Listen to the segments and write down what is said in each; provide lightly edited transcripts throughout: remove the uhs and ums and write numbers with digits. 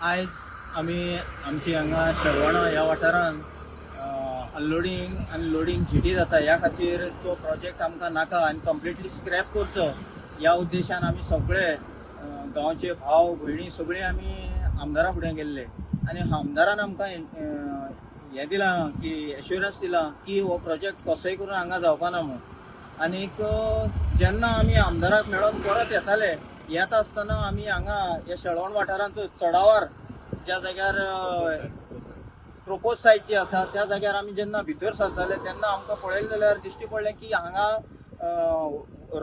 आयज आमी आमची हांगा शेलवणा ह्या वाठारांत अनलोडींग आनी लोडींग झिटी जाता ह्या खातीर तो प्रोजेक्ट आमकां नाका आनी कंप्लिटली स्क्रॅप करचो ह्या उद्देशान आमी सगळे गांवचे भाव भयणी सगळे आमी आमदारा फुडें गेल्ले आनी आमदारान आमकां हें दिलां की एश्युरन्स दिलां की हो प्रोजेक्ट कसोय करून हांगा जावपा ना म्हणून. आनीक जेन्ना आमी आमदाराक मेळोन परत येताले, येता आसतना आमी हांगा ह्या शेळवण वाठारांत चडावार ज्या जाग्यार प्रोपोज सायट जी आसा त्या जाग्यार आमी जेन्ना भितर सरताले तेन्ना आमकां पळयलें जाल्यार दिश्टी पडलें की हांगा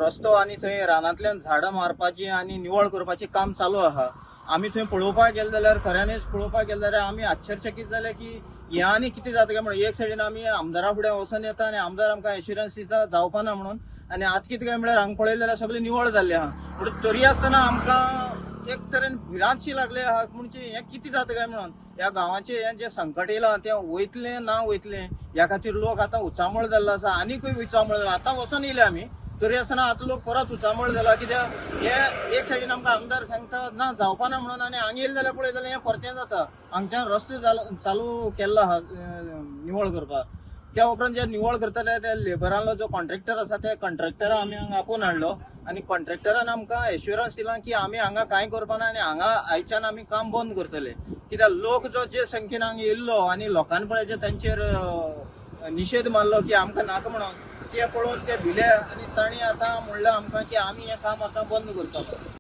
रस्तो आनी थंय रानांतल्यान झाडां मारपाची आनी निवळ करपाचें काम चालू आहा. आमी थंय पळोवपाक गेले जाल्यार खऱ्यांनीच पळोवपाक गेले जाल्यार आमी आश्चर्यचकीत जाले की हें आनी कितें जाता काय म्हणून. एक सायडीन आमी आमदारा फुडें वचून येता आनी आमदार आमकां एश्युरन्स दिता जावपा ना म्हणून, आनी आतां कितें काय म्हळ्यार हांगा पळयलें जाल्यार सगळें निवळ जाल्लें आहा. पूण तरी आसतना आमकां एक तरेन भिरांतशी लागली आहा म्हणजे हें कितें जाता काय म्हणून. ह्या गांवाचें हें जें संकट येयलां तें वयतलें ना वयतलें ह्या खातीर लोक आतां उचांबळ जाल्लो आसा, आनीकूय उचांबळ जाला. आतां वचोन येयले आमी तरी आसतना आतां लोक परत उचांबळ जाला कित्याक हे एक सायडीन आमकां आमदार सांगता ना जावपा ना म्हणून, आनी हांगा येयले जाल्यार पळयत जाल्यार हें परतें जाता. हांगच्यान रस्ते चालू केल्लो आहा निवळ करपाक. त्या उपरांत जे निवळ करतले त्या लेबरांलो जो कॉन्ट्रॅक्टर आसा त्या कॉन्ट्रॅक्टरा आमी हांगा आपोवन हाडलो आनी कॉन्ट्रॅक्टरान आमकां एश्युरन्स दिला की आमी हांगा कांय करपा ना आनी हांगा आयच्यान आमी काम बंद करतले. कित्याक लोक जो जे संख्येन हांगा येयल्लो आनी लोकांनी पळय जे तांचेर निशेध मारलो की आमकां नाका म्हणून, ते पळोवन ते भिले आनी तांणी आतां म्हणलें आमकां की आमी हें काम आतां बंद करतलो.